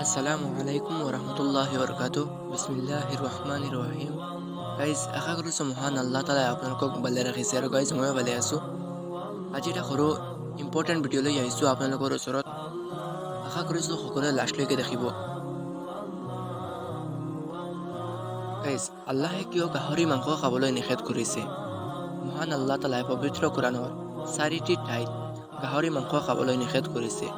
আসসালামু আলাইকুম ওৰহমতুল্লাহি বৰকাতুহ। বিছমিল্লাহিৰ ৰহমানিৰ ৰহিম। গাইজ, আশা কৰিছোঁ মহান আল্লাহ তালাই আপোনালোকক ভালে ৰাখিছে আৰু গাইজ, ময়ো ভালে আছোঁ। আজি এটা সৰু ইম্পৰ্টেণ্ট ভিডিঅ' লৈ আহিছোঁ আপোনালোকৰ ওচৰত। আশা কৰিছোঁ সকলোৱে লাষ্টলৈকে দেখিব। গাইজ, আল্লাহে কিয় গাহৰি মাংস খাবলৈ নিষেধ কৰিছে? মহান আল্লাহ তালাই পবিত্ৰ কোৰাণৰ চাৰিটি ঠাইত গাহৰি মাংস খাবলৈ নিষেধ কৰিছে।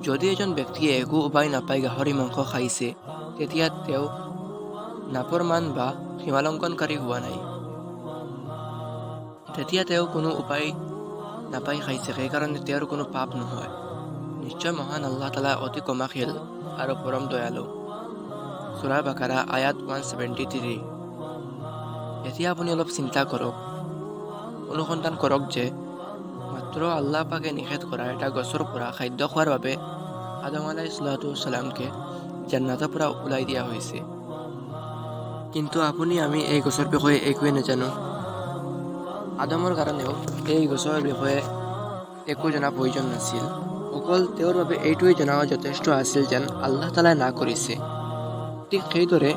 যদি এজন ব্যক্তিয়ে একো উপায় নাপাই গাহৰি মাংস খাইছে, তেতিয়া তেওঁ নাফৰমান বা সীমালংঘনকাৰী হোৱা নাই। তেতিয়া তেওঁ কোনো উপায় নাপাই খাইছে, সেইকাৰণে তেওঁৰ কোনো পাপ নহয়। নিশ্চয় মহান আল্লাহ তালা অতি ক্ষমাশীল আৰু পৰম দয়ালু। চুৰা বাকাৰা, আয়াত 173। এতিয়া আপুনি অলপ চিন্তা কৰক, অনুসন্ধান কৰক যে মাত্ৰ আল্লাহ পাকে নিষেধ কৰা এটা গছৰ পৰা খাদ্য খোৱাৰ বাবে আদম আলাইহিচ্ছালামকে জান্নাতৰ পৰা ওলাই দিয়া হৈছে। কিন্তু আপুনি আমি এই গছৰ বিষয়ে একোৱে নাজানো। আদমৰ কাৰণেও এই গছৰ বিষয়ে একো জনা প্ৰয়োজন নাছিল। অকল তেওঁৰ বাবে এইটোৱেই জনা যথেষ্ট আছিল যেন আল্লাহ তালাই না কৰিছে। ঠিক সেইদৰে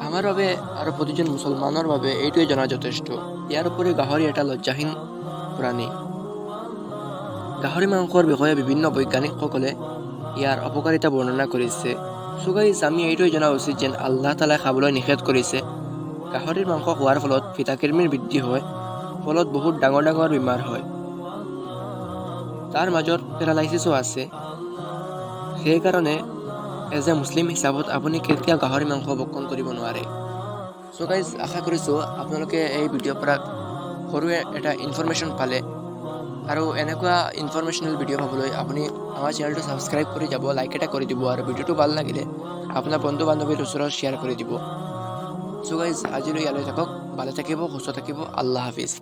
আমাৰ বাবে আৰু প্ৰতিজন মুছলমানৰ বাবে এইটোৱে জনা যথেষ্ট। ইয়াৰ উপৰি গাহৰি এটা লজ্জাহীন প্ৰাণী। গাহৰি মাংসৰ বিষয়ে বিভিন্ন বৈজ্ঞানিকসকলে ইয়াৰ অপকাৰিতা বৰ্ণনা কৰিছে। চ' গাইজ, আমি এইটোৱে জনা উচিত যেন আল্লাহ তালাই খাবলৈ নিষেধ কৰিছে। গাহৰিৰ মাংস খোৱাৰ ফলত ফিতাকৃমিৰ বৃদ্ধি হয়, ফলত বহুত ডাঙৰ ডাঙৰ বেমাৰ হয়। তাৰ মাজত পেৰালাইচিছো আছে। সেইকাৰণে এজ এ মুছলিম হিচাপত আপুনি কেতিয়াও গাহৰি মাংস ভক্ষণ কৰিব নোৱাৰে। চ' গাইজ, আশা কৰিছোঁ আপোনালোকে এই ভিডিঅ'ৰ পৰা সৰু এটা ইনফৰমেশ্যন পালে আৰু এনেকুৱা ইনফৰমেশ্যনেল ভিডিঅ' পাবলৈ আপুনি আমাৰ চেনেলটো ছাবস্ক্ৰাইব কৰি যাব, লাইক এটা কৰি দিব আৰু ভিডিঅ'টো ভাল লাগিলে আপোনাৰ বন্ধু বান্ধৱীৰ ওচৰত শ্বেয়াৰ কৰি দিব। চ' গাইজ, আজিলৈ ইয়ালৈ থাকক। ভালে থাকিব, সুস্থ থাকিব। আল্লাহ হাফিজ।